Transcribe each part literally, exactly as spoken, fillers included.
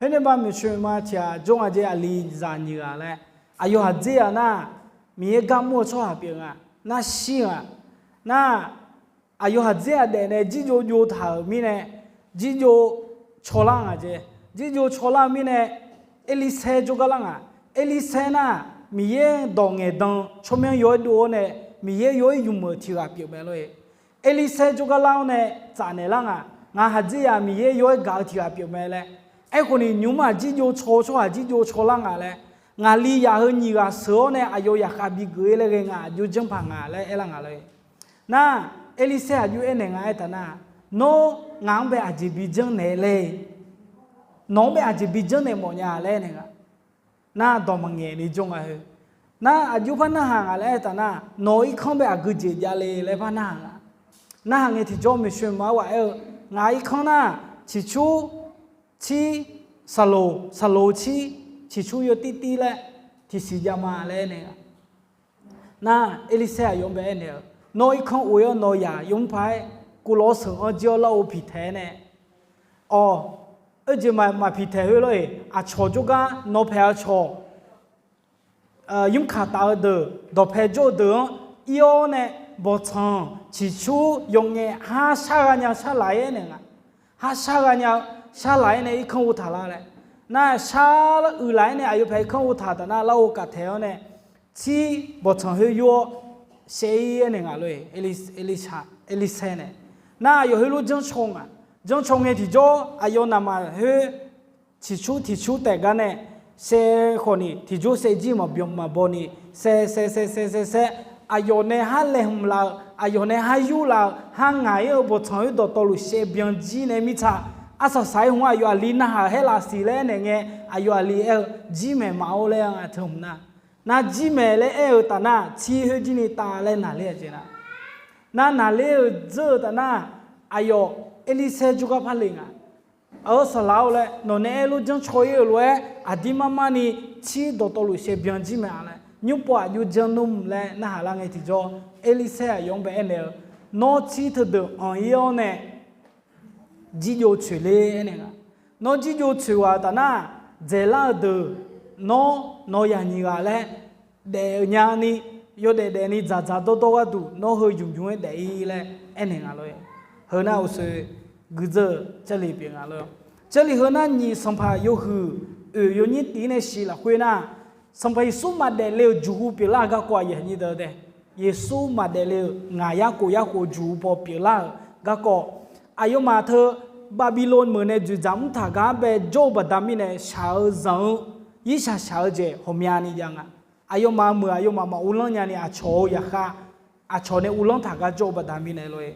Khoernae ba maeqtsoeq ma tiq ghaq jawr nga jeq, aqli zaq nyiq ghaq laer, aqyawf haqdzer-aq nar, Miqyaer gar mr-eu tsawrhaq pyeuf nga, nar shir nga, nar aqyawf haqdzer-aq daef nae jirjov jov taq-euq mirnae, jirjov cawlar nga jeq. Jirjov cawlar-eu mirnae, Erlirsaer jawrgar lar nga. Erlirsaer nar, Miqyaer dawq ngaeqdan tsawrmyanr yaw-aer dov-awr nae, Miqyaer yaw-aer ymq-euq tiq ghaq pyeuf mae lor-e. Erlirsaer jawrgar lar-awr nae tsaf naeq lar nga. Ngaq haqdzer-aq Miqyaer yaw-aer gaq-eu tiq ghaq pyeuf mae laer. Aerkhawf ni nymq-mr-aq jirjov caw-eu tsawrhaq jirjov cawlar nga laer, ngaqli yaq heu nyiq ghaq sheuq-awr nae aqyawf yaqkhav bigeuf-ir laer ghae nga, aqjox janr paq nga laer aerlar nga lor-e. Nar, Erlirsaer aqjox aernaeq nga aertaq nar, Nawr ngaq-anr bae aqjeq bi janrnaeq laer, nawq-anr bae aqjeq bi janrnaeq mawf nya laer aernaeq nga. Nar dawq maqngaeq ni jawr nga heu. Nar aqjox par narhaq nga laer aertaq nar, Nawq-eu irkanr bae aqgeu jeq javle laer par narhaq nga. Narhaq ngae tiqjawr maeqtsoeq ma-aer ghaq aer-eu, Ngaq-euq irkanr nar, ciqcur tsir, saqloq, saqloq tsir, ciqcur yawtirtir laer tiqsiq jav ma laer aernaeq nga. Nar Erlirsaer aqyawf-anr bae aernaeq-eu, Nawr irkanr of-ir-awr nawq yaq yawmr paq-aer, kuvlawr seuq-anr jir-awr larghov piqtaeq-aer nae, awq, oerjeq maqpiqtaeq khoer lor-eq, aqcawq jawrgar nawq paeq aqcawq, yurkaq taf-eu deuq, dawqpae jawr-eu deuq-anr ir-awr nae, bawqtsanq, ciqcur, yawqngaef, har shar gha nya-eu shar laf-aer naeq nga. Har shar gha nya-eu shar laf-aer nae irkanr ov taq lar laer. Nar shar uiq laf-aer nae aqyawf paeq irkanr ov taq taf nar larghov kaftaeq-awr nae, tsir bawqtsanq khoer yur-awr shaev-ir aernaeq nga lor-eq. Erlirsaer nae, nar aqyawf heulof janrcaw nga. Janrcaw ngae tiqjawr aqyawf navmaqtser ciqcur tiqcur taef gar nae saev khawf ni tiqjawr saev jir maqbyan maqbaw ni, saev saev saev saev saev saev, aqyawf nae har laeqhmq laf-eu, aqyawf nae har yur laf-eu, har ngaq-ir-eu bawqtsanq khoer dawqtawvluf shaev byan jir nae mirtsa, arsaq saq-aer hmq-anr aqyawf aqli narhaq haer laf siq laer aernaeq ngae, aqyawf aqli aer-eu, Jir maeq maf-awr laer-a nga teu hmq nar. Nar jir maeq laer aer-eu taf nar, tsir khoer jir ni tav laer naqler-a jeq nar. Nar naqler-eu dzeur-eu taf nar, aqyawf Erlirsaer jawrgar par le nga. Aq-eu saqlaq-or laer, nawq nae aer lof janrcaw-ir-euq lof-aer aqdir mar mar ni tsir dawqtawvluf shaev byan jir mae-a laer, nymrpov aqjox janr nmr laer narhaq lar ngae tiqjawr, Erlirsaer aqyawf-anr bae aernaeq-eu, Nawr tsir teudeuq anq-ir-awr nae jirjov tsoeq ler aernaeq nga. Nawr jirjov tsoeq ghaq taf nar, dzaeqlar-eu deuq, nawr nawq yaq nyiq ghaq laer daef-eu nyani, yawdaef daefni dzaqdzaq dawrdawr gharduq nawr heu ymq ymq-aer daef-ir laer aernaeq nga lor-e. Heu nar uqshoe guidzeur-eu Jarlif pyeuf nga lor. Jarlif heu nar nyiq sanqpaq yawhuiq oeq yawnyir tiv nae shiq lafkhoer nar, Sanqpaq Yeqsur maqdaef le-euq juqhu pyeuflar-eu garkawv aqyuif aqnyir deuq-eu tae, Yeqsur maqdaef le-euq ngaq yarkhof yarkhof juqhu paw pyeuflar-euq garkawv, aqyawfmaf teu Babilon meuq nae dzoeqdzaq mr taq gar bae jawr-eu baqda mirnae shaq-eu zanq-eu irshaq shaq-eu jeq ghawqmyani jav nga. Aqyawfmaf meuq aqyawfmaf maq uvlanr nyani aqcawq-eu yaqkhav, aqcawq nae uvlanr taq gar jawr-eu baqda mirnae lor-e.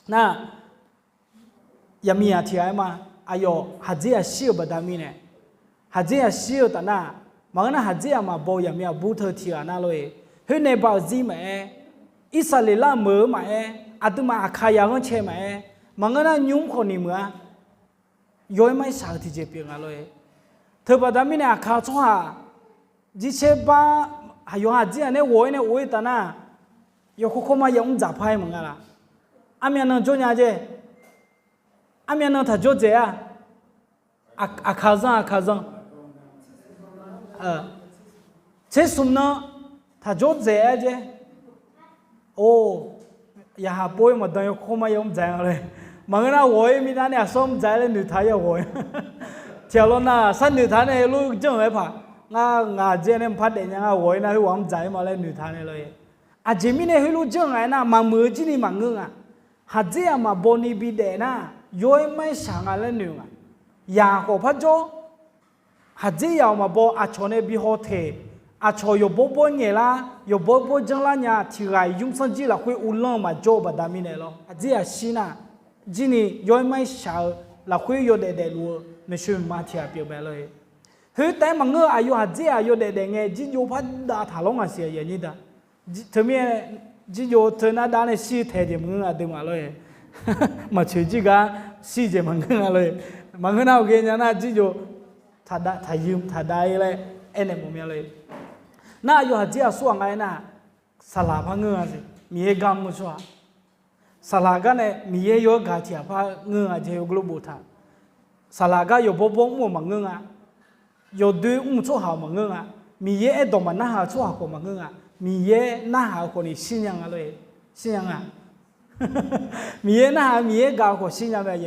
Nar, yaqmiq yaq tiq ghaq-aer ma, aqyawf haqdzer yaq shir-euq baqda mirnae, haqdzer yaq shir-eu taf nar, maqngeur nar haqdzer yaq maqbaw-eu yaqmiq aqbur teu tiq ghaq nar lor-e. Khoernae ba-euq zir maqaer, Irsaqleqlav meuq-eu maqaer, aqduimaf Aqkaqzaq ghanrcae maqaer, maqngeur nar nymr khawf ni meuq-a. Yaw-aer mar-aer shaq-eu tiqjeq pyeuf nga lor-e. Teubaqda mirnae Aqkaq tsawrhaq jircaer bar, aqyawf haqdzer yaq nae ghawq-aer nae of-ir taf nar, yawkawr kawrma yamr dzaq par-aer maqnga laf. Armyav nan jawr nya jeq, armyav nan taq jawr dzaeq-a. Aqkaq zanr, Aqkaq zanr. Tser smq nan taq jawr dzaeq-aer jeq. Or, yaqhaq pov-ir maqdan yawkawr kawrma yamr dzaq-a lor-e. Maqngeur nar ghawq-ir mirnae aqsur mr dzaq-aer laer noeqtaq-ir ghawq-ir. Tiqghaq lawr nar sharnoeq taq nae lof janr-eu aer paq. Ngar ngaq dzaeq nae mqpar daef nya ngar ghawq-ir nar khoerghaq mr dzaq-ir ma laer noeqtaq nae lor-e. Aqjeq mirnae heulof janr nga aernar, maqmuiq-eu jir ni maqngeur nga. Haqdzer yaq maqbaw ni bidaef nar, yaw-aer mar-aer shaq nga laer noeq nga. Yaq khawf par jawr, haqdzer yaq-awq maqbaw aqcawq nae bi haw teq, aqcawq yawqbawr bawr ngaeqlar, yawqbawr bawr janrlar nya tiq ghaq-iq ymrsanr jir lafkhoer uvlanr-eu maqjawr-eu baqda mirnae lor. Haqdzer yaq shir nar, jir ni yaw-aer mar-aer shaq-eu lafkhoer yawdaef daefluf-eu maeqshi mqmaq tiq ghaq pyeuf mae lor-e. Khoertaef-aer maqngeur-eu aqyawf haqdzer yaq yawdaef daef ngae jirjov par dav taq lawr ngaq siq aqyuif aqnyir da. Teumirnae jirjov teu nar dav nae shir taeq jeq maqngeur nga deuq ma lor-e. Maqtsoeq jir gar shir jeq maqngeur nga lor-e. Maqngeur nar-eu ghae nya nar jirjov taqda taqyuif taqda-ir laer aernaeq mawf mya lor-e. Nar aqyawf haqdzer aqsur ghaq nga aernar, saqlaq par ngeur nga siq, Miqyaer gar mr-eu tsawrhaq. Saqlaq gar nae Miqyaer yaw-aer gaq tiq ghaq par ngeur nga jeq heugar lof boftaq. Saqlaq gar yawqbawr bawr mr-euq maqngeur nga. Yawdoer mr-eu tsawrhaq-euq maqngeur nga. Miqyaer aerdawq maqnarhaq-eu tsawrhaq khawf maqngeur nga. Miqyaer narhaq-eu khawf ni shirnya nga lor-e. Shirnya nga. Miqyaer narhaq-eu Miqyaer gaq-eu khawf shirnya mae.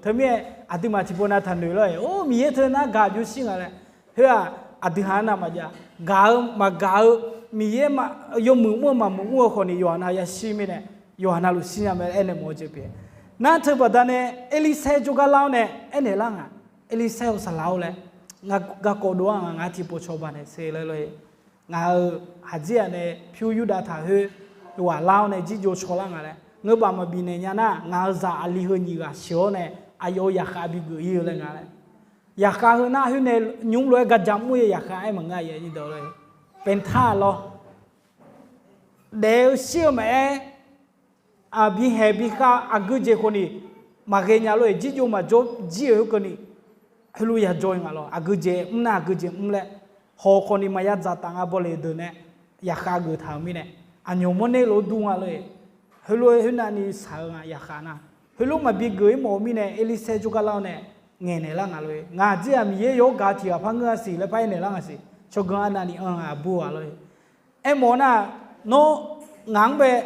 Teumirnae aqduimaf tiqpov nav taqnoeq lor-e. Or, Miqyaer teu nar gaq jov shir nga laer. Khoer-aq, aqdui ha-anr navmaqjav. Gaq-eu maqgaq-eu, Miqyaer yawmuiq mr-eu maqmuiq mr-eu khawf ni yawqha nav yashir mirnae, yawqha navluf shirnya mae laer aernaeq mawf-eu jeq pyeuf. Nar teu baqdanae Erlirsaer jawrgar lar-awr nae aernaeq lar nga. Erlirsaer-eu saqlaq-or laer, ngar garkawv dov-ar nga, ngar tiqpov cawba naeq se laer lor-e. Ngaq-euq haqjir-aq nae pyur Yurdav taq khoer ghaq lar-awr nae jirjov caw lar nga laer, ngeubaf maqbif naeq nya nar, ngaq-euq zaq aqli heu nyiq ghaq sheuq-awr nae aqyawf-euq zaqkhav bigeuf ir-eu laer nga laer. Zaqkhav heu nar khoer nae nymr lof-aer gaqjaq mr-ir zaqkhav aer maqngeur-a, nyirdawq lor-e. Paeqtar lawr. Daef-eu shir-eu maqaer, aqbi haeq bi khav aqgeu jeq khawf ni maqghae nya lor-e. Jirjov maqjawr jir-euq khoerkeuvni, heulof yajawr-ir nga lawr. Aqgeu jeq mr nar aqgeu jeq mr laer, hawq khawf ni maqya dzaqtaf nga bawleq deuq nae, zaqkhav geuf taq-euq mirnae, aqnyawq mawrner lof-aer dur nga lor-e. Heulof-aer khoernav ni shaq-eu nga zaqkhav nar. Heulof maqbi geuf-ir mawf-eu mirnae Erlirsaer jawrgar lar-awr nae ngaeqnaeq lar nga lor-e. Ngaq jir-aq Miqyaer yawqgar tiq ghaq par ngeur-a siq laer par aernaeq lar nga siq. Tsawrganr arnavni anr-eu aqbur ghaq lor-e. Aermawf nar, nawr ngaq-anr bae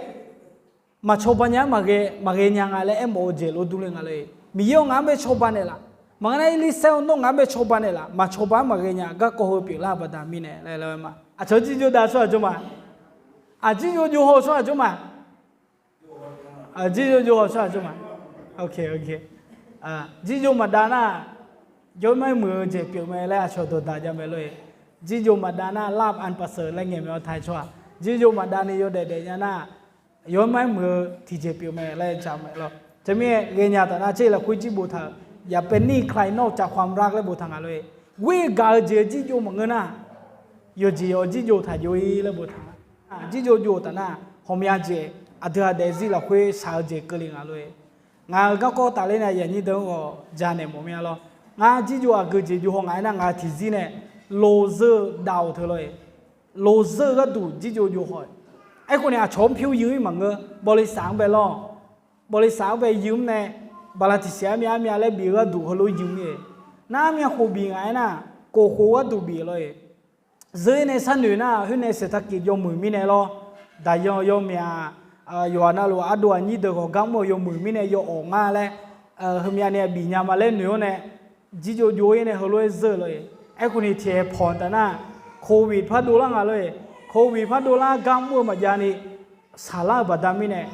maqcawba nya-anr maqghae, maqghae nya nga laer aermawf-eu jeq lof durler nga lor-e. Miqyaer-awr ngaq-anr bae cawba naeqlaf. Maqngeur nar Erlirsaer-or nawr ngaq-anr bae cawba naeqlaf, maqcawba-anr maqghae nya garkawv heu pyeuflar-eu baqda mirnae laer laer ma. Aqcawq jirjov dav tsawrhaq jawr ma. Aqjirjov jov haw tsawrhaq jawr ma. Aqjirjov jov haw tsawrhaq jawr ma. Jirjov maqdav nar, yawrmaer muiq-eu jeq pyeuf mae laer aqcawq dawqdaq jav mae lor-e. Jirjov maqdav nar ลาบอันประเสริฐ laer ngaeq mae-awr taq tsawrhaq. Jirjov maqdav ni yawdaef daef nya nar, yawrmaer muiq-eu tiqjeq pyeuf mae laer ja mae lor. Teumirnae ghaenya taf nar tser lafkhoer jir boftaq-euq, Japanese ใครนอกจากความรัก laer boftaq nga lor-e. Ghoer gaq-eu jeq-eu jirjov maqngeur nar, yawqjeq yawq jirjov taq jov-ir laer boftaq nga. Jirjov jov-eu taf nar, hawqmya jeq aqdui-aq daefzir lafkhoer shaq-eu jeq keuvle nga lor-e. Ngaq-euq garkawv tafler nae aqyuif aqnyir deuq-anr ghawq janaeq mawf mya lor. Ngar jirjov aqgeu jeq jov haw ngaq-aer nar ngaq-euq tiqzir nae lozeur dav-awq teu lor-e. Lozeur-eu gharduq jirjov jov haw-e. Aerkhawf ni aqcawq-anr pyur yui-ir maqngeur, บริษัท-anr bae lawr. บริษัท-anr bae yui-anr nae, baqlaq tiqsiq armyav armyav laer bif-eu gharduq heulof yui mir-e. Nar armyav khof bif ngaq-aer nar, kof khof gharduq bif lor-e. Zeur-ir nae sharnoeq nar khoer nae เศรษฐกิจ yawmuiq mirnae lawr. Daqyan yawmyaq, yawqghaq navluf ardov aqnyir deuq khawf gar mr-eu yawmuiq mirnae yawawq ngar laer, heumyav ni bif nya ma laer noeq-awr nae, jirjov jov-ir nae heulof-aer zeur lor-e. Aerkhawf ni tiqhaeq pawq taf nar, โควิด par dovlar nga lor-e. โควิด par dovlar gar mr-eu maqjav ni, shaqlar-eu baqda mirnae,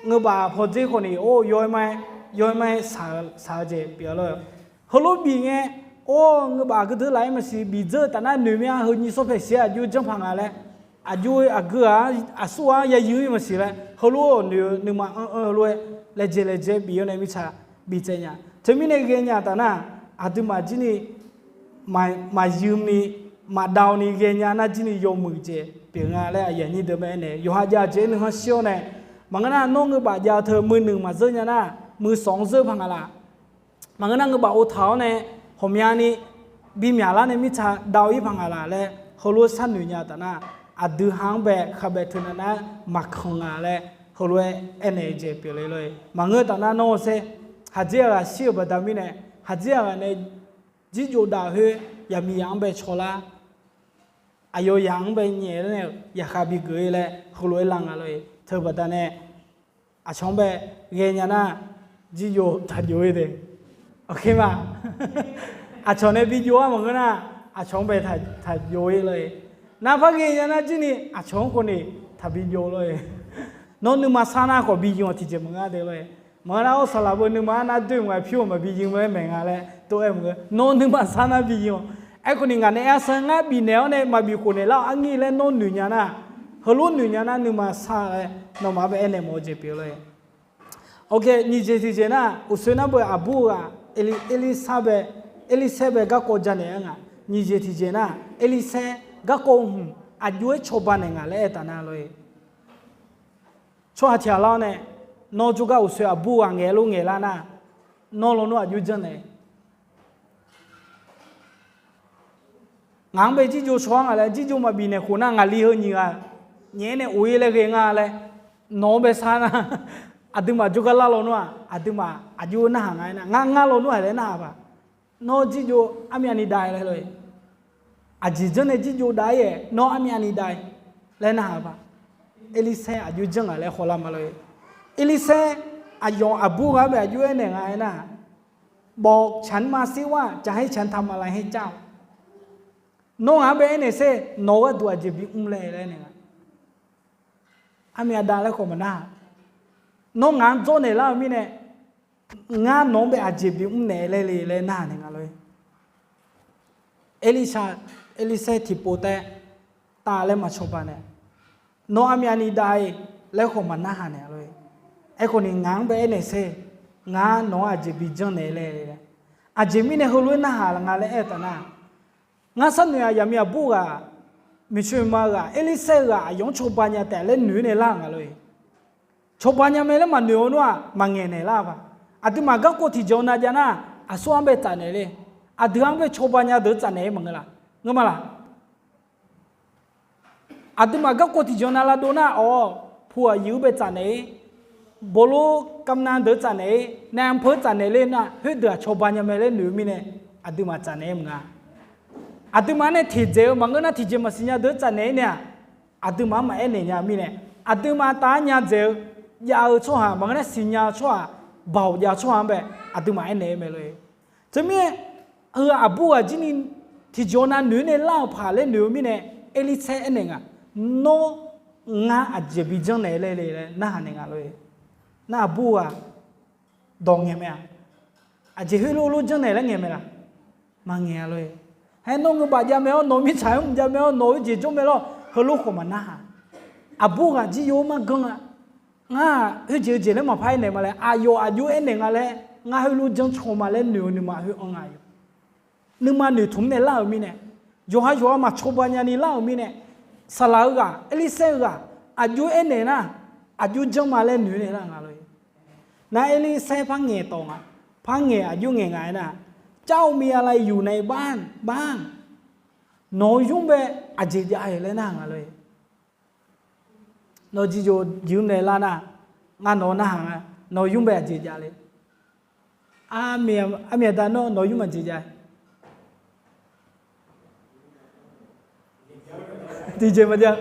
ngeubaf pawdzer khawf ni or yawr-aer ma-aer, yawr-aer ma-aer shaq-eu jeq pyeuf lor-e. Heulof bif ngae, or ngeubaf aqgeu deuq laf-ir maqsiq, bif dzeur-eu taf nar noeq mya heu nyiq sawr paeq siq-aer aqjox janrpaq nga laer, aqjox aqgeu-aq aqsur-anr ya yui-ir maqsiq laer heulof-aer noeq-eu nuima anr anr heulof-aer laejae laejae bif-awr nae mirtsaq bi tsaev nya. Teumirnae ghaenya taf nar, aqduimaf jir ni maqyui ni, maqdav ni ghaenya nar jir ni yawmuiq jeq pyeuf nga laer aqyuif aqnyir deuq mae aernaeq. Yawqha jav jeq nuikhanr shir-awr nae, maqngeur nar nawr ngeubaf jav-eu teu muinuiq maqzeur nya nar, muisanq-anr zeur paq nga laf. Maqngeur nar ngeubaf ov taq-awr nae, ghawqmyani bimyaq lar nae mirtsaq dav-ir paq nga laf laer heulof-aer sharnoeq nya taf nar, aqdui ha-anr bae khavbae teunav nar-aer maqkanq nga laer heulof-aer aernaeq-eu jeq pyeuf le lor-e. Maqngeur taf nar nawr-eu saer, haqdzir ghaq shir-euq baqda mirnae, haqdzir ghaq nae jirjov dav khoer yaqmiqzaq-anr bae cawlar, aqyawf yaq-anr bae nyaef lar nae-euq zaqkhav bigeuf-ir laer heulof-aer lar nga lor-e. Teu baqda nae aqcawq-anr bae ghaenya nar, jirjov taq jov-ir de. Oke ma. Aqcawq nae bijov-ar maqngeur nar, aqcawq-anr bae taq jov-ir lor-e. Nar par ghaenya nar jir ni aqcawq-anr khawf ni taqbi jov lor-e. Nawr nuima sar nar khawf bi yui-awq tiqjeq maqngeur de lor-e. Maqngeur nar or saqlaq beu nuima-anr nar doer-eu maqaer pyur-eu maqbi yui-eu mae mae nga laer tov-aer maqngeur. Nawr nuima sar nar bi yui-awq. Aerkhawf ni ngaq nae aer-ar sanr ngar bifnaeq-awr nae maqbif khof naeqlar-awq arnyir laer nawr noeq nya nar, heulof noeq nya nar nuima sar-aer nawmaf-anr bae aernaeq mawf-eu jeq pyeuf lor-e. Oke, nyiq jeq tiqjeq nar, uqsoe nar beu aqbur-eu ghaq, Erlirsaer bae, Erlirsaer bae garkawv janaeq-aer nga. Nyiq jeq tiqjeq nar, Erlirsaer garkawv hmq aqjox-aer cawba naeq nga laer aer taf nar lor-e. Tsawrhaq tiq ghaq lar-awr nae, nawr jawrgar uqsoe aqbur ghaq ngaeq lof ngaeqlar nar, nawr lawnmr aqjox janrnaeq. Ngaq-anr bae jirjov caw-ar nga laer, jirjov maqbif naeq khof nar ngaqli heu nyiq ghaq nyaef-aer nae of-ir laer ghae nga laer, nawq-anr bae sar nar, aqduimaf jawrgar lar lawnmr-aq, aqduimaf aqjox narhaq nga aernar, ngar ngar lawnmr-aq laer narhaq paq. Nawr jirjov armyavni dav-ir laer lor-e. Aqjeq janr nae jirjov dav-ir-aer nawr armyavni dav-ir laer narhaq-eu ba. Erlirsaer aqjox janr ngaq laer khawlar ma lor-e. Erlirsaer aqyawf aqbur ghaq-anr bae aqjox aernaeq nga aernar, บอกฉันมาสิว่าจะให้ฉันทำอะไรให้เจ้า Nawr ngaq-anr bae aernaeq sher, nawq-eu gharduq aqjeq bimr laer laer naeq nga. Armyav dav laer khawf maqnar-aq, nawr ngaq-anr dzawrnaeq lar-eu mirnae, ngar nawq-anr bae aqjeq bimr naeq laer le laer narhaq naeq nga lor-e. Erlirsaer, Erlirsaer tiqpov taef tav laer maqcawba nae, nawr armyavni dav-ir laer khawf maqnarhaq naeq lor-e. Aerkhawf ni ngaq-anr bae aernaeq sher, ngar nawq-anr aqjeq bijanr naeq laer le laer. Aqjeq mirnae heulof-aer narhaq nga laer aer-eu taf nar, ngar sharnoeq-aq yaqmiq aqbur ghaq, miqcoeq ma ghaq, Erlirsaer ghaq aqyawf-anr cawba nya taef laer noeq naeq lar-eu nga lor-e. Cawba nya mae laer maqnoeq-eu nar-aq maqngaeq naeq lar-eu ba. Aqduimaf garkawv tiqjeq-awr nav jav nar, aqsur-anr bae tsafnaeq le. Aqdui-anr bae cawba nya deuq tsafnaeq-ir maqngeur laq? Ngeur ma laq? Aqduimaf garkawv tiqjeq nav lavdov nar, awq, pu aqyuif-eu bae tsafnaeq-ir, bawqlo kamnav deuq tsafnaeq-ir, naeq-anr peuq tsafnaeq ler nar, khoerdeuq-aq cawba nya mae laer noeq-eu mirnae, aqduimaf tsafnaeq-ir maqnga. Aqduimaf-anr nae teqdzaeq-eu maqngeur nar, tiqjeq maqsiq nya deuq tsafnaeq-ir nae-aq, aqduimaf-anr maqaer naeq nya-eu mirnae, aqduimaf taf-aer nya dzaeq-eu jav-eu tsawrhaq maqngeur nar, siqnya-eu tsawrhaq, baoq jav-eu tsawrhaq-anr bae aqduimaf aer naeq-aer mae lor-e. Teumirnae, heu aqbur ghaq jir ni tiqjeq nav noeq nae lar-euq paq laer noeq-eu mirnae, Erlirsaer aernaeq nga, nawr ngar aqjeq bijanr naeq laer le laer narhaq naeq nga lor-e. Nar aqbur ghaq dawq ngaeq mae-aq, aqjeq heulof lof janr naeq laer ngaeq mae laq? Maqngaeq-a lor-e. Haer nawr ngeur baf jav mae-awr, nawq mirtsaq-aer mr jav mae-awr, nawq-eu jeq jawr mae lawr, heulof khawf maqnarhaq. Aqbur ghaq jir yov-aer mar ganr-a. Ngar-aq khoerjeq-eu jeq laer maqpar aernaeq ma laer, aqyawf aqjox aernaeq nga laer, ngar heulof janr caw ma laer noeq-eu nuima khoer-anr nga yawq. Nuima noeqtmq nae lar-euq mirnae, yawqha yawqha maqcawba nyani lar-euq mirnae, saqlaq-eu ghaq, Erlirsaer-eu ghaq, aqjox aernaeq nar, aqjox janr ma laer noeq nae lar nga lor-e. Nar Erlirsaer par ngaeq tawq nga, par ngaeq aqjox ngaeq nga aernar, เจ้ามีอะไรอยู่ในบ้านบ้าง Nawq-eu nymr bae aqjeq jav-eu laer narhaq nga lor-e. Nawr jirjov jir-anr nae lar nar, ngar nawq-anr narhaq nga, nawq-eu nymr bae aqjeq jav le. Armyaq da nawr nawq-eu nymr aqjeq jav Tiqjeq maqjav.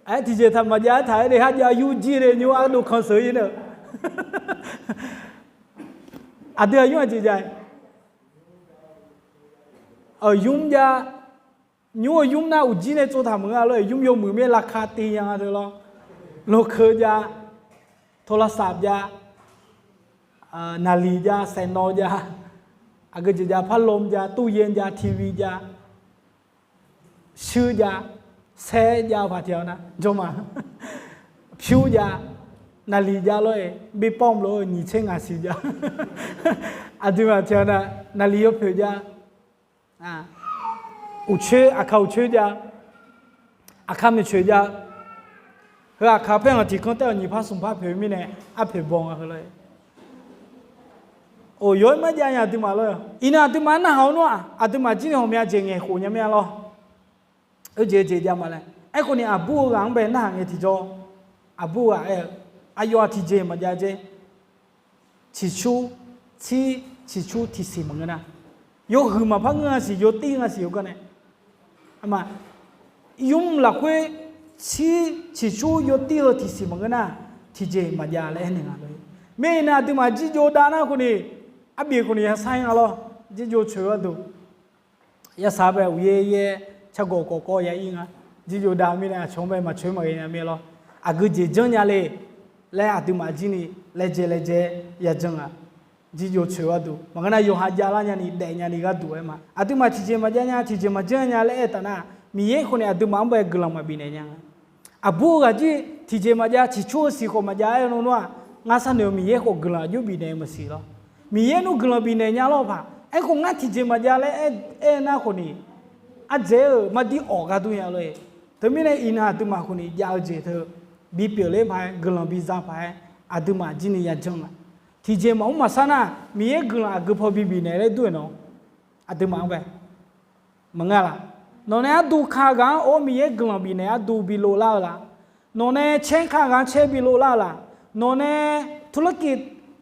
Aer, tiqjeq taq maqjav-aer taq-aer de har jav yur jir le nymr ardov kan sheuq-ir nae. Aqdui aqyur aqjeq jav-a? Yur jav. Nymr-eu yur nar uqjir nae tsov taq maqngeur-a lor-e, yur yawmuiq mir lavka tiv nya nga teu lawr. Lokeu jav, โทรศัพท์ jav, naqliq jav, saeqnawv jav, aqgeu jeq jav, พัดลม jav, ตู้เย็น jav, TV jav, shuir jav, saer jav-eu paq tiq-awr nar jawr ma. Pyur jav, naqliq jav lor-e, แบตเตอรี่ lof-eu nyiq tser ngaq siq jav. Aqduimaf tiq-awr nar naqliq yawpoeq jav. Uqcoer, aqkaq uqcoer jav. Aqkaq maeqcoeq jav. Heu aqkaq paer-anr tiq kanr taef-awr nyiq par smq par poeq mirnae arpoeq baw nga heu lor-e. Or, yawr-aer marjav nya aqduimaf lor-e. Iqnan aqduimaf-anr narhaq-awr nar-aq, aqduimaf jir ni ghawqmya jeq ngaeq khof nya mir-a lawr. Oejeq jeq jav ma laer. Aerkhawf ni aqbur-eu ghaq-anr bae narhaq ngae tiqjawr, aqbur-eu ghaq aer-eu, aqyawf-aq tiqjeq maqjav jer. Ciqcur, tsir, ciqcur tiqsiq maqngeur nar, yawhuiq maqpar ngeur-a siq, yawtir nga siq yawganr nae. Aqma, yur lafkhoer tsir ciqcur yawtir-eu tiqsiq maqngeur nar, tiqjeq maqjav laer aernaeq nga lor-e. Mirnae aqduimaf jirjov dav nar khawf ni, arbif khawf ni yasar-ir nga lawr. Jirjov coeq gharduq yasar bae uqyaer yaer, cargawq kawqkawv ya-ir nga. Jirjov dav mirnae aqcawq-anr bae maqcoer maqghae nya mir-a lawr. Aqgeu jeq janrnya le laer aqduimaf jir ni laejae laejae-aer yajanr nga. Jirjov coeq gharduq maqngeur nar, yawqha javlar nyani daef nyani gharduq-aer ma. Aqduimaf tiqjeq maqjav nya, tiqjeq maqjanr nya laer aer-eu taf nar, Miqyaer khawf ni aqduimaf-anr bae guiqlanq maqbifnaeq nya nga. Aqbur-eu ghaq jir tiqjeq maqjav, ciqcur-eu siq khawf maqjav-aer nar-aq, ngar sharnoeq-eu Miqyaer khawf guiqlanq aqjox bifnaeq-eu maqsiq lawr. Miqyaer nmr guiqlanq bifnaeq nya lawr paq. Aerkhawf ngar tiqjeq maqjav laer aer-eu nar khawf ni, ardzaeq-euq mardir awq gharduq nya lor-e. Teumirnae iqnan aqduimaf khawf ni jav-eu jeq teu bipyeuf ler paq-aer, guiqlanq biza paq-aer, aqduimaf jir ni yajanr nga. Tiqjeq maqmr maqsar nar, Miqyaer guiqlanq aqgeu paw bibifnaeq laer dur-euq nawq, aqduimaf-anr bae maqngeur laq? Nawq nae arduq ka ghaq-anr or Miqyaer guiqlanq bifnaeq arduq bi lov lar-eu laq? Nawq nae caer ka ghaq-anr caer bi lov lar-eu laq? Nawq nae turlarkiv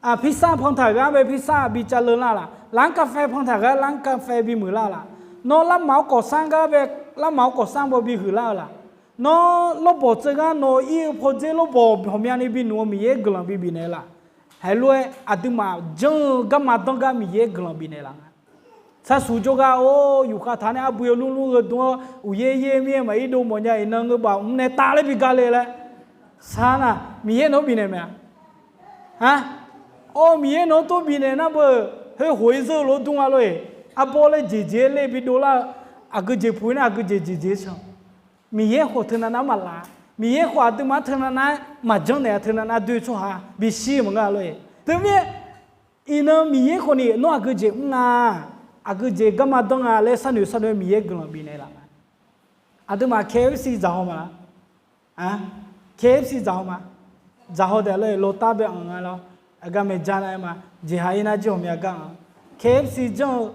Aq, พิซซ่า pan taq gar bae พิซซ่า bi cavleu lar laq? ร้านกาแฟ pan taq gar ร้านกาแฟ bi muiq lar laq? Nawr larmaf-awr ก่อสร้าง gar bae larmaf-awr ก่อสร้าง baw bi huiq lar-eu laq? Nawr lawrbawq tseuv gar nawq ir-eu pawdzer lawrbawq ghawqmyani bi nmq-eu Miqyaer guiqlanq bi bifnaeq laq? Haiq lof-aer aqduimaf janr-eu garma danr gar Miqyaer guiqlanq bifnaeq laf nga. Sarsuq jawrgar or yufkhav taq nae arbu yawlmr lmr-eu dm-awr uqyaer yaer mir-aer maqir dov mawfnya iqnan ngeubaf mr nae tavler bi gale laer sar nar, Miqyaer nawq-anr bifnaeq mae-a? A, or Miqyaer nawq-anr tov bifnaeq nar beu, khoer hoq-ir zeur-eu lof-aer dur nga lor-eq. Arbawr laer jeqjeq-aer ler bi dovlar-eu, aqgeu jeq puq-ir nar aqgeu jeq jeqjeq can. Miqyaer khawf teunav nav maqlaf, Miqyaer khawf aqduimaf-anr teunav nav-aer maqjanr naeq-a, teunav nav doe tsawrhaq bishir maqngeur-a lor-eq. Teumirnae iqnan Miqyaer khawf ni nawr aqgeu jeq mr nga, aqgeu jeq garma danr nga laer sharnoeq sharnoeq-aer Miqyaer guiqlanq bifnaeq laf nga. Aqduimaf KFC dzaq haw ma laq? A, KFC dzaq haw ma. Dzaq haw taef lor-eq, lawrtav bae anq nga lawr. Aqgar maeqja nar-aer ma. Jeqha-ir nar jir ghawqmya gar anq. KFC janr-eu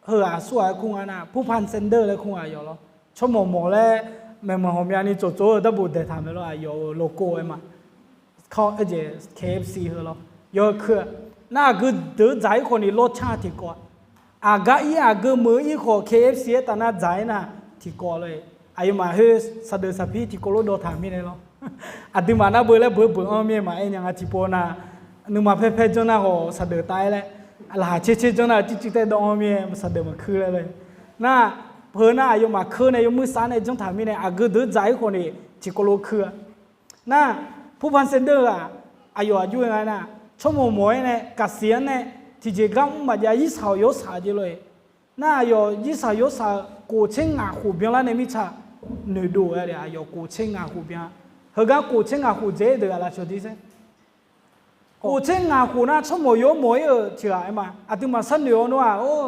heughaq aqsurghaq-aer kur nga nar, ผู้พัน Sanders laer kur nga yawf lawr. Tsawrmawq mawq laer maeqmanq ghawqmyani tsoftsov-eu darbof daeqtaq mae lawr, aqyawf-euq logo-aer ma. Kawr aerjeq KFC heu lawr. Yawkeuv nar aqgeu deuq dzaq-ir khawf ni lawrcar tiqkawv-a. Aqgar ir aqgeu meuq-ir khawf KFC aertaf nar dzaq-ir nar tiqkawv lor-eq. Aqyawfmaf khoer saqdeuf saqpir tiqkawv lof dawv taq mirnae lawr. Aqduimaf nar beu laer beuq beuq-anr mir-aer maqaer nya nga tiqpov nar, nuima paer paer janr nar khawf saqdeuf tav-aer laer, laqkhaq caer caer janr nar-eu circuiv taer dawv-anr mir-aer saqdeuf maqkuir laer lor-eq. Nar, heu nar aqyawfmaf keur nae yawmuir sar nae janr taq mirnae aqgeu deuq dzaq-ir khawf ni tiqkawv lof kuir-a. Nar, ผู้พัน Sanders-aq, aqyawf aqjox-aer nga nar, tsawrmawq mawq-aer nae kaqsiq-anr nae tiqjeq gar mr maqjav, irsaq-awq yawsaq jeq lor-eq. Nar aqyawf irsaq yawsaq-eu kof tser ngaq khof byanlar nae mirtsaq noeqdov-a, aqyawf kof tser ngaq khof byan. Heugar kof tser ngaq khof dzaeq-aer deuq-aq lafcawq dir zaer. Kof tser ngaq khof nar tsawrmawq yawr mawq-ir-euq tiq ghaq-aer ma. Aqduimaf sharnoeq-awr nar-aq, or,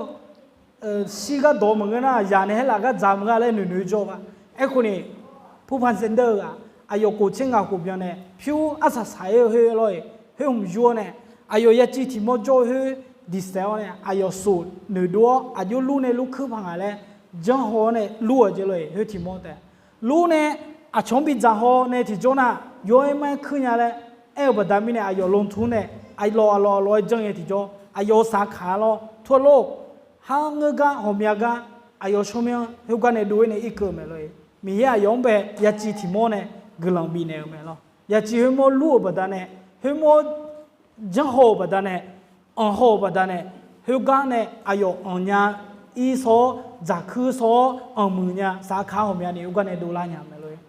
shir gar dawq maqngeur nar, yaq nae haer laf gar dzaq maqngeur laer noeqnoeq jawr-eu ma. Aerkhawf ni, ผู้พัน Sanders-aq, aqyawf kof tser ngaq khof byan nae pyur arsaq saq-aer-eu khoer lor-eq, khoer hmq yur-awr nae, aqyawf yaciv tiq mawr jawr-eu khoer diqsaef-awr nae aqyawf sof noeqdov-awr aqjox lur nae lur kuir paq ngaq laer janr haw-awr nae lur-euq jeq lor-eq, khoer tiq mawr taef. Lur nae aqcawq-anr bidzaq haw nae tiqjawr nar, yawr-aer mar-aer kuir nya laer aer-eu baqda mirnae aqyawf ลงทุน nae aqlawq aqlawq aqlawq-aer janr ngae tiqjawr aqyawf-euq saqkaq-a lawr, tawr lor, har ngeur gar ghawqmya gar aqyawf tsawrmyanr khoergar nae dov-ir nae irkeuv-eu mae lor-eq. Miqyaer aqyawf-anr bae yaciv tiq mawr nae guiqlanq bifnaeq-euq mae lawr. Yaciv khoermawr lur-euq baqdanae, khoermawr janr haw-euq baqdanae, anq haw-euq baqdanae, khoergar nae aqyawf anqnya ir sawr-awr, dzaqkuir sawr-awr, anqmuiq nya saqkaq ghawqmyani khoergar nae dovlar nya mae lor-eq.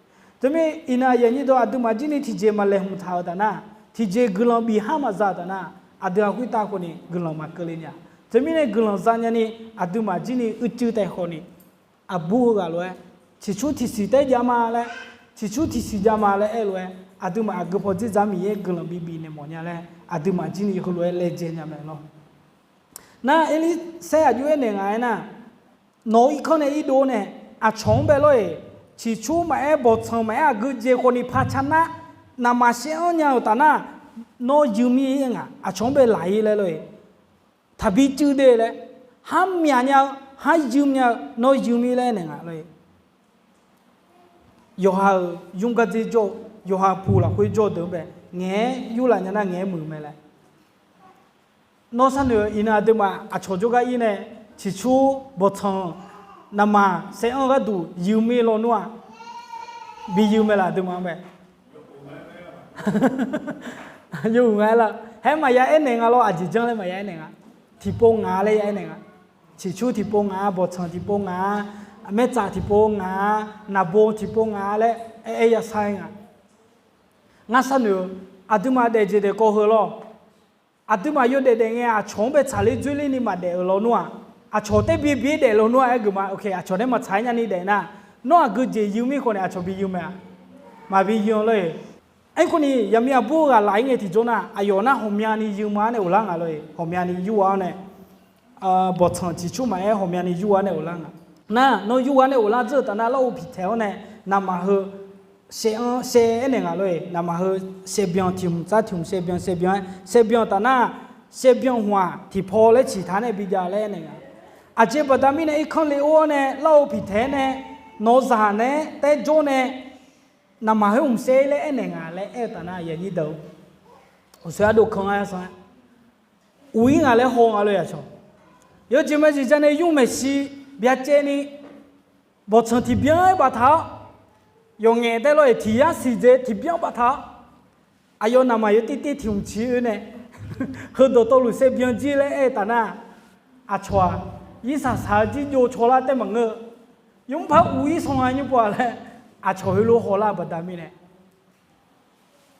Teumirnae iqnan aqyuif aqnyir deuq aqduimaf jir ni tiqjeq maqlaeqhmq taq-euq taf nar, tiqjeq guiqlanq bif har maqza-euq taf nar, aqdui-aq khoertav khawf ni guiqlanq maqkeuv le nya. Teumirnae guiqlanq za nyani aqduimaf jir ni uicuiv taef khawf ni, aqbur heughaq lof-aer ciqcur tiqsiq taef jav ma laer, ciqcur tiqsiq jav ma laer aer-eu lof-aer aqduimaf aqgeu pawdzer dzaq Miqyaer guiqlanq bibif naeq mawf nya laer aqduimaf jir ni heulof-aer laejae nya mae lawr. Nar, Erlirsaer aqjox-aer naeq ngaq-aer nar, nawq-eu irkanr nae irdov nae aqcawq-anr bae lawr-eq, ciqcur maqaer, bawqtsanq maqaer, aqgeujeq khawf ni par car nar, naqmaq shaev-anr nya-euq taf nar, nawr yuimir-aer ngaq aqcawq-anr bae laq-ir laer lor-eq. Taqbi cuiv de laer, har myaq nya-eu, har yuim nya-eu nawr yuimir laer naeq ngaq lor-eq. Yawqha-euq yur gardzer jawr-eu, yawqha puq lafkhoer jawr-eu deuq-anr bae ngaeq-aer yurlaf nya nar ngaeq-aer muiq mae laer. Nawr sharnoeq-eu iqnan aqduimaf aqcawq jawrgar ir nae ciqcur bawqtsanq naqmaq shaev-anr gharduq yuimir lawnmr-aq, bi yuim mae laf aqduimaf-anr bae. Yawhuiq nga-aer lar. Haer maqya aernaeq nga lawr, aqjeq janr laer maqya aernaeq nga. Tiqpov ngaq-a laer ya aernaeq nga. Ciqcur tiqpov ngaq-a, bawqtsanq tiqpov ngaq-a, maertsaf tiqpov ngaq-a, naqbo tiqpov ngaq-a laer aer-aer ya sar-aer nga. Ngar sharnoeq-eu, aqduimaf daefjeq daefkawv heu lawr. Aqduimaf yawdaef daef ngae aqcawq-anr bae tsaqler dzoerler ni maqdaef-euq lawnmr-aq, aqcawq taer bi bi-aer daef lawnmr-aq aergeuf ma. Aqcawq nae maqtsaq-aer nyani daef nar, nawr aqgeujeq yuimir khawf nae aqcawq bi yuim mae-aq, maqbi yuim lor-eq. Aerkhawf ni yaqmir aqbur ghaq laf-ir ngae tiqjawr nar, aqyawf nar ghawqmyani yuim-a nae ghoflar ngaq lor-eq, ghawqmyani yur-a-awr nae, bawqtsanq ciqcur maqaer ghawqmyani yur-a nae ghoflar nga. Nar, nawr yur-a nae ghoflar dzeur-eu taf nar, larghov piqtaeq-awr nae naqmaq heu shaev-anr shaev-aer naeq ngaq lor-eq, naqmaq heu shaevbyan tiq hmq tsar tiq hmq shaevbyan shaevbyan-aer shaevbyan taf nar, shaevbyan hmq-aq tiqpaw laer ciqtaq nae bijav laer aernaeq nga. Aqjeq baqda mirnae irkanr le or-awr nae larghov piqtaeq-aer nae nawq-eu zaq naeq-aer taer jawr nae naqmaq heu hmq shaev laer aernaeq nga laer aer-eu taf nar, aqyuif aqnyir deuq-or, uqsoer ardov kan-a sanr-aer uq-ir ngaq laer haw nga lor-e aqcawq. Yawjeq majeq ja nae yur maeqshi byacaevni, bawqtsanq tiqbyan-aer baftaq-awr, yawqngaef tae lor-e tiq yar siqdzae tiqbyan baftaq-awr, aqyawf navmaqtser tirter tiq hmq ciq-eu nae, heudawq tawvluf saevbyan jir laer aer-eu taf nar, aqcawq-aq, irsaq saq-eu jir jov caw lar taef maqngeur-eu, yawmr par uq-ir saw nga nymr pov-a laer, aqcawq heulof hawlar-eu baqda mirnae,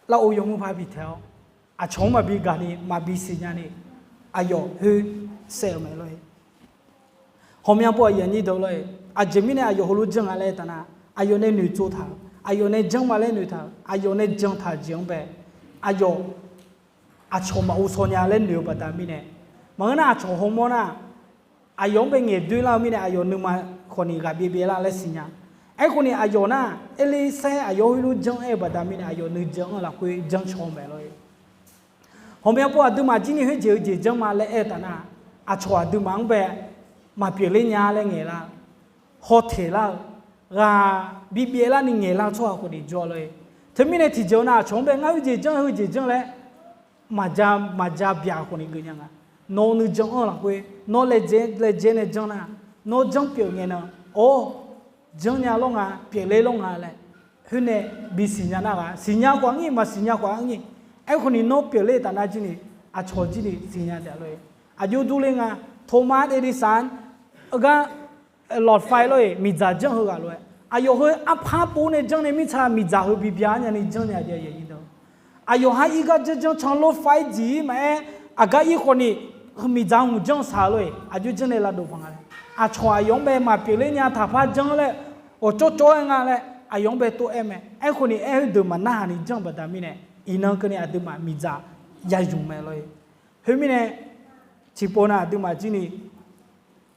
lar-or yawmr par bi taeq-awr, aqcawq-anr maqbi gaqni maqbi siqnya ni, aqyawf khoer saev-eu mae lor-e. Hawqmya pov aqyuif aqnyir deuq lor-e, aqjeq mirnae aqyawf heulof janr nga laer taf nar, aqyawf nae noeqtsov taq-euq, aqyawf nae janr ma laer noeqtaq-euq, aqyawf nae jan taq-euq jeq-anr bae, aqyawf aqcawq maqghovshaw nya laer noeq-eu baqda mirnae, maqngeur nar aqcawq hawmawr nar, aqyawf-anr bae ngaeqdoer lar-eu mirnae aqyawf nuima khawf ni ghaqbyaev byaev lar laer siqnya. Aerkhawf ni aqyawf nar, Erlirsaer aqyawf heulof janr aer-eu baqda mirnae aqyawf nuijan-anr lafkhoer janr caw-eu mae lor-e. Hawqmya pov aqduimaf jir ni khoerjeq-eu jeq janr ma laer aer-eu taf nar, aqcawq aqduimaf-anr bae maqpyeufler nya laer ngaeqlar-eu, hawteq lar-eu, ghaq bibyaev larni ngaeqlar-eu tsawrhaq khawf ni jawr lor-e. Teumirnae tiqjeq-eu nar aqcawq-anr bae ngar khoerjeq janr khoerjeq janr laer maqja maqja byaq khawf ni geuf nya nga. Nawq-eu nuijan-anr lafkhoer nawr laejae laejae nae janr nar, nawr janr pyeuf ngae nan, or, janrnya lawr nga, pyeufler lawr nga laer, khoer nae bisiqnya nar ghaq siqnya khawf arnyir maqsiqnya khawf arnyir. Aerkhawf ni nawr pyeufler-eu taf nar jir ni, aqcawq jir ni siqnya taef lor-e. Aqjox durler nga, Thomas Edison-anr gar lawqfae lor-e miqdzaq janr heu ghaq lof-aer aqyawf heu arpar pov nae janr nae mirtsa miqdzaq heu bibya nyani janr nya jeq. Aqyawf ha ir gar janr janr can lawqfae-ir dziq-ir maqaer, aqgar ir khawf ni miqdzaq hmq janr saq-eu lor-e aqjox janr nae lavdov paq nga laer. Aqcawq aqyawf-anr bae maqpyeufler nya taqpar janr laer, ghawqcawv cawv-aer nga laer aqyawf-anr bae tov-aer mae. Aerkhawf ni aer heudeuq maqnarhaq ni janr-eu baqda mirnae, iqnan keuvni aqduimaf miqdzaq ya zmq mae lor-e. Khoermirnae, tiqpov nav aqduimaf jir ni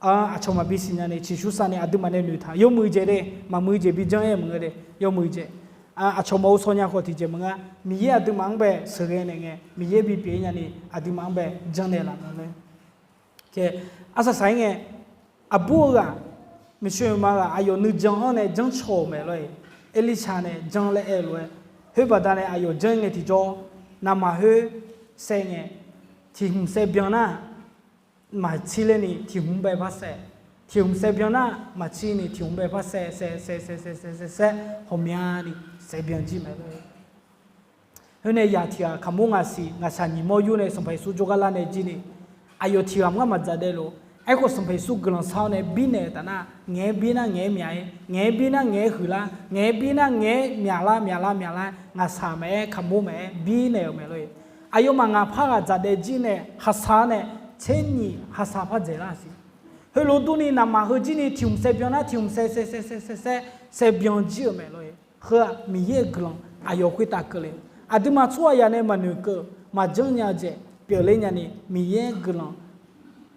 aqcawq maqbi siqnya ni ciqsur sav ni aqduimaf nae noeqtaq yawmuiq jeq de, maqmuiq jeq bi janr-aer maqngeur de, yawmuiq jeq. Aqcawq maqghov shaw nya khawf tiqjeq maqnga, Miqyaer aqduimaf-anr bae sheuqghae naeq ngae Miqyaer bipyeuf-ir nyani aqduimaf-anr bae janrnaeq laf nga nar. Arsaq saq-ir ngae, aqbur-eu ghaq, maeqshi maeqma ghaq aqyawf nuijan-anr nae janr caw-euq mae lor-e. Erlirshaq nae janr laer aer-eu lof-aer, khoer baqda nae aqyawf janr ngae tiqjawr, navmaqtser khoer saev ngae, tiq hmq saev byan nar, maqtsir ler ni tiq hmq bae par saev, tiq hmq saev byan nar maqtsir ni tiq hmq bae par saev saev saev saev saev saev saev hawqmya ni saev byan jir mae lor-e. Khoer nae yaq tiq ghaq kaqmur ngaq siq ngaqshaq nyiq mawr yur nae Sanqpaq Yeqsur jawrgar lar nae jir ni, aqyawf tiq ghaq maqngar maqdzaq daef lof. Aerkhawf Sanqpaq Yeqsur guiqlanq shar-awr nae birnaeq-euq taf nar, ngaeq-aer bir nar ngaeq-aer myaq-ir, ngaeq-aer bir nar ngaeq-aer huiqlar, ngaeq-aer bir nar ngaeq-aer myaqlar myaqlar myaqlar, ngaqshaq maqaer kaqmur maqaer birnaeq-euq mae lor-e. Aqyawfmaf ngaq par ghaq dzaq daef jir nae haqsaq-awr nae tser nyiq haqsaq par dzaeqlar siq. Heulof durni navmaqtser heu jir ni tiq hmq saev byan nar tiq hmq saev saev saev saev saev saev saev byan jir-euq mae lor-e. Heu-aq Miqyaer-euq guiqlanq aqyawf khoertav keuvle. Aqduimaf tsawrhaq yaq nae maqnoeq keuv maqjanr nya-eu jeq pyeufler nyani Miqyaer guiqlanq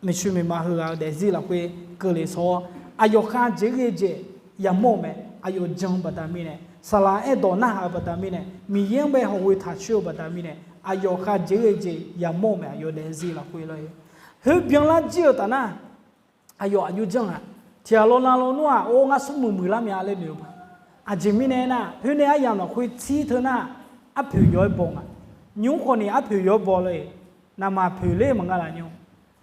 maeqshi maeqma heughaq-eu daefzir lafkhoer keuvle sawr-awr, aqyawf khav jeq ghae jeq yamawr-eu mae. Aqyawf jan-eu baqda mirnae, saqlaq aerdawq narhaq-eu baqda mirnae, Miqyaer-anr bae hawghoe taq coer-eu baqda mirnae, aqyawf khav jeq ghae jeq yamawr-eu mae. Aqyawf daefzir lafkhoer lor-e. Khoer byanlar jir-euq taf nar, aqyawf aqjox janr-aq, tiq ghaq lawqnan lawnmr-aq or ngar smrmuiq muiqlar mya laer noeq-eu paq. Aqjeq mirnae aernar, khoer nae aryamq lafkhoer tsir teu nar, arpoeq yawq-aer baw nga. Nymr khawf ni arpoeq yawq-aer baw lor-e. Navmaqtser poeq ler maqnga laf nymr.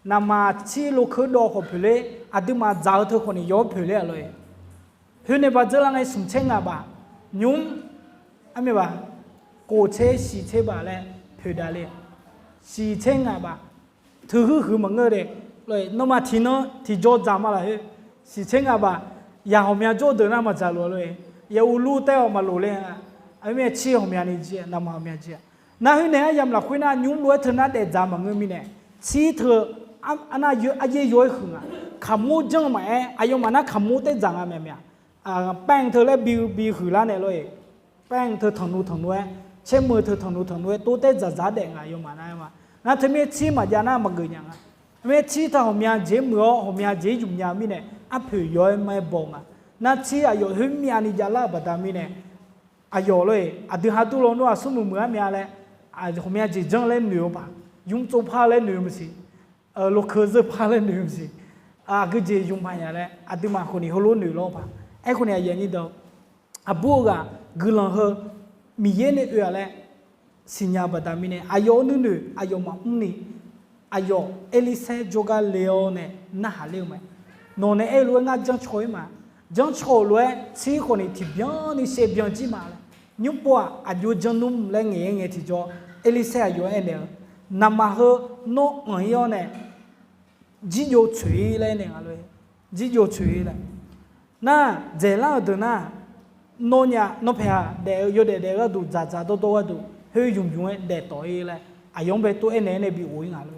Navmaqtser lokeu dawv khawf poeq ler, aqduimaf dzaq-eu teu khawf ni yawq-aer poeq ler-aq lor-e. Khoer nae ba dzeur lar ngae smq tser ngaq baf, nymr, armyaq baf, kof tser shiq tser baf laer poeq dav le. Shiq tser ngaq baf, teuhuiq huiq maqngeur de. Nawmaf tiqnan tiqjawr dzaq ma lafkhoer, shiq tser ngaq baf, yaq ghawqmya jawr deuq nar maqdzaq lof-a lor-e. Yaq uvlur taer-awq maqlof le-a. Armyaq tsir ghawqmyani jir-a, navmaqtser ghawqmya jir-a. Nar khoer nae aryamq lafkhoer nar nymr lof-aer teu nar daef dzaq maqngeur mirnae, tsir teu arnav aryaer yaw-aer huiq nga. Kaqmur janr maqaer, aqyawfmaf nar kaqmur taer dzaq nga myav myav. Paev teu laer bi bi huiqlar nae lor-e. Paev teu tanqnuv tanqnuv-aer, caermeuq teu tanqnuv tanqnuv-aer tov taer dzaqdzaq daef nga yawmaf nar-aer ma. Nar teumirnae tsir maqjav nar maqgeuf nya nga. Mirnae tsir teu ghawqmya jeq muiq-awr ghawqmya jeq yuf nya-eu mirnae, arpoeq yawq-aer ma-aer baw nga. Nar tsir aqyawf khoer myavni javlar-euq baqda mirnae, aqyawf lor-e, aqdui ha dur lawnmr-aq smrmuiq muiq-ar mya laer, ghawqmya jeq janr laer noeq-eu paq, nymr tsovpar laer noeq-eu maqsiq, lokeu zeurpar laer noeq-eu maqsiq, aqgeujeq yuf paq nya laer aqduimaf khawf ni heulof noeq lawr paq. Aerkhawf ni aqyuif aqnyir deuq, aqbur-eu ghaq guiqlanq heu Miqyaer nae oe-aq laer siqnya-eu baqda mirnae, aqyawf-euq nuinoeq aqyawfmaf mrni aqyawf Erlirsaer jawrgar le-awr nae narhaq ler-eu mae. Nawq nae aer-eu lof-aer ngar janrcaw-ir ma. Janrcaw-euq lof-aer tsir khawf ni tiqbyan ni shaevbyan jir ma laer. Nymrpov-aq aqjox janr nmr laer ngaeq-aer ngae tiqjawr, Erlirsaer aqyawf aernaeq-eu, naqmaq heu nawr anq-ir-awr nae jirjov tsoeq-ir laer aernaeq nga lo. Jirjov tsoeq-ir laer. Nar, dzaeqlar-euq deuq nar, nawnyaf nawpaeq-aq daef-eu yawdaef daef-eu gharduq dzaqdzaq dawrdawr gharduq khoer ymqmq-aer daef tawf-ir laer aqyawf-anr bae tov aernaeq-aer nae bi of-ir nga lo.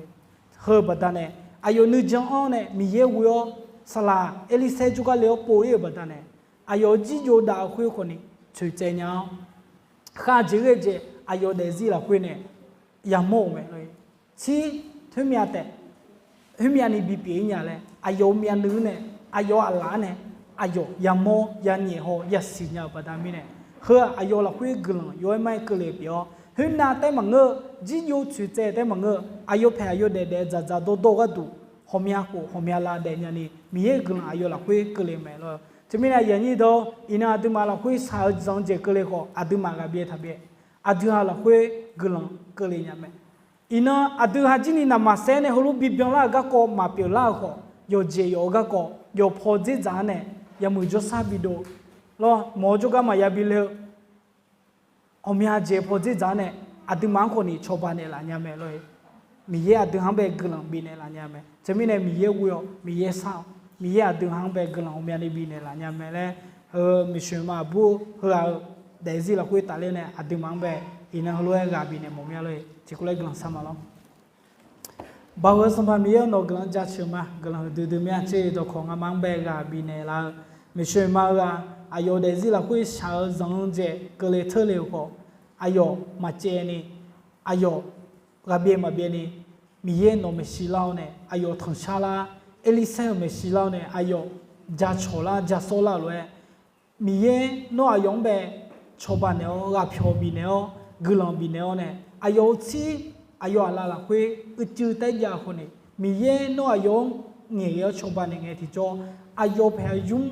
Heu-eu baqdanae, aqyawf nuijan-anr nae Miqyaer ghoe-awr, saqlaq Erlirsaer jawrgar le-awr pov-ir-euq baqdanae, aqyawf-euq jirjov dav-eu khoer khawf ni tsoeq tsaev nya-awr, khavjeq ghae jeq aqyawf daefzir lafkhoer nae yamawr-euq mae lo. Tsir, khoermyav taef, khoermyav ni bipyeuf-ir nya laer aqyawf-euq myavnuiv-anr nae, aqyawf aqlaf-anr nae, aqyawf yamawr yanyaef haw yasiq nya-euq baqda mirnae, heu-aq aqyawf lafkhoer guiqlanq yaw-aer mar-aer keuvle pyeuf-awr, khoernav taef maqngeur-eu, jirjov tsoeq tsaev taef maqngeur-eu, aqyawf paeq aqyawf daef daef dzaqdzaq dawrdawr gharduq, ghawqmya khof ghawqmya lav daef nyani Miqyaer-euq guiqlanq aqyawf lafkhoer keuvle mae lor. Teumirnae aqyuif aqnyir deuq-awr, iqnan aqduimaf lafkhoer shaq-eu zanq-eu jeq keuvle khawf aqduimaf ghaq byaev taq byaev, aqdui-aq lafkhoer guiqlanq keuvle nya mae. Iqnan aqdui haq jir ni naqmaq saer nae heulof bibyan lar-euq garkawv maqpyeuf lar-euq khawf, yawqjeq yawf-eu garkawv yawqpaw dzerdzaq-anr nae yamuiq jawrshar bidov lawr, mawq-eu jawrgar maqya bi le-eu ghawqmya jeq paw dzerdzaq-anr nae aqduimaf-anr khawf ni cawba naeqlaf nya mae lor-e. Miqyaer aqdui haq-anr bae guiqlanq bifnaeq laf nya mae. Teumirnae Miqyaer ghoe-awq, Miqyaer shar-awq, Miqyaer aqdui haq-anr bae guiqlanq ghawqmyani bifnaeq laf nya mae laer, heu Miqshoeq ma aqbur heughaq-eu daefzir lafkhoer tafler nae aqduimaf-anr bae iqnan heulof-aer ghaq bifnaeq mawf mya lor-e. Tiqkawv laer guiqlanq shar ma lor. Baoq-eu Sanqpaq Miqyaer-awr, nawq-eu guiqlanq jaceuq ma. Guiqlanq huiqdui dui mya tser dawqkawq ngamaf-anr bae ghaq bifnaeq laf-eu, Miqshoeq ma-eu ghaq aqyawf daefzir lafkhoer shaq-eu zanq-eu jeq keuvle teurle-euq khawf, aqyawf maqcaevni, aqyawf ghaq byaev maqbyaev ni, Miqyaer nawq maeqshi lar-awr nae aqyawf tanqshar lar, Erlirsaer-euq maeqshi lar-awr nae aqyawf jacawq lar jasawr lar-euq lof-aer, Miqyaer nawr aqyawf-anr bae cawba naeq-awr ghaqpyawq bifnaeq-awr guiqlanq bifnaeq-awr nae aqyawf-euq tsir aqyawf aqlaf lafkhoer uicuiv taef jav-eu khawf ni, Miqyaer nawr aqyawf-anr ngaeqghae-awr cawba naeq ngae tiqjawr, aqyawf paeq-eu ymr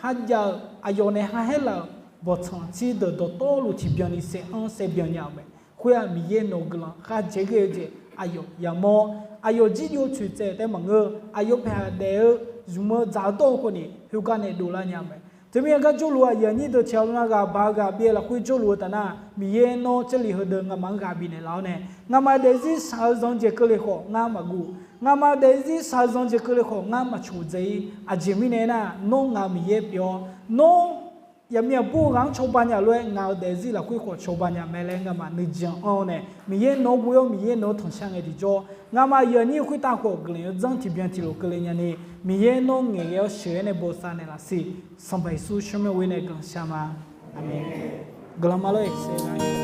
kharjav-eu aqyawf nae kharhaer laf-euq bawqtsanq tsir deuq dawqtawvluf tiqbyan ni saev-anr saevbyan nya-euq mae. Khoer-aq Miqyaer nawq-eu guiqlanq kharjaeq ghae-eu jeq aqyawf yamawr, aqyawf jirjov tsoeq tsaev taef maqngeur-eu aqyawf paeq-aq daef-eu zmq-eu dzaq-eu dawr-eu khawf ni khoergar nae dovlar nya-eu mae. Teumirnae gar jawrluf-eu aqyuif aqnyir deuq tiq ghaq-eu nar ghaq baq-eu ghaq byaev lafkhoer jawrluf-eu taf nar, Miqyaer nawr jarlif heudeuq ngamaf-anr ghaq bifnaeq laf-awr nae, ngamaf daefzir shaq-eu zanq-eu jeq keuvle khawf ngar maqguv, ngamaf daefzir shaq-eu zanq-eu jeq keuvle khawf ngar maqcoq dzae-ir. Aqjeq mirnae aernar, nawr ngaq-euq Miqyaer pyeuf-awr, nawr yaqmir aqbur-eu ghaq-anr cawba nya lof-aer ngaq-euq daefzir lafkhoer khawf cawba nya mae laer ngamaf nuijan anr-awr nae, Miqyaer nawq-anr ghoe-awr Miqyaer nawq-anr tanqshar ngae tiqjawr, ngamaf aqyuif aqnyir khoertav khawf guiqlanq yawdzanr tiqbyan tiqlof keuvle nyani, Miqyaer nawr ngaeqghae-awr sheuq-aer nae bosav naeqlaf siq. Sanqpaq Yeqsur tsawrmyanr ghoe nae guiqlanq shar ma. Aqmeq. Guiqlanq ma lor-eq.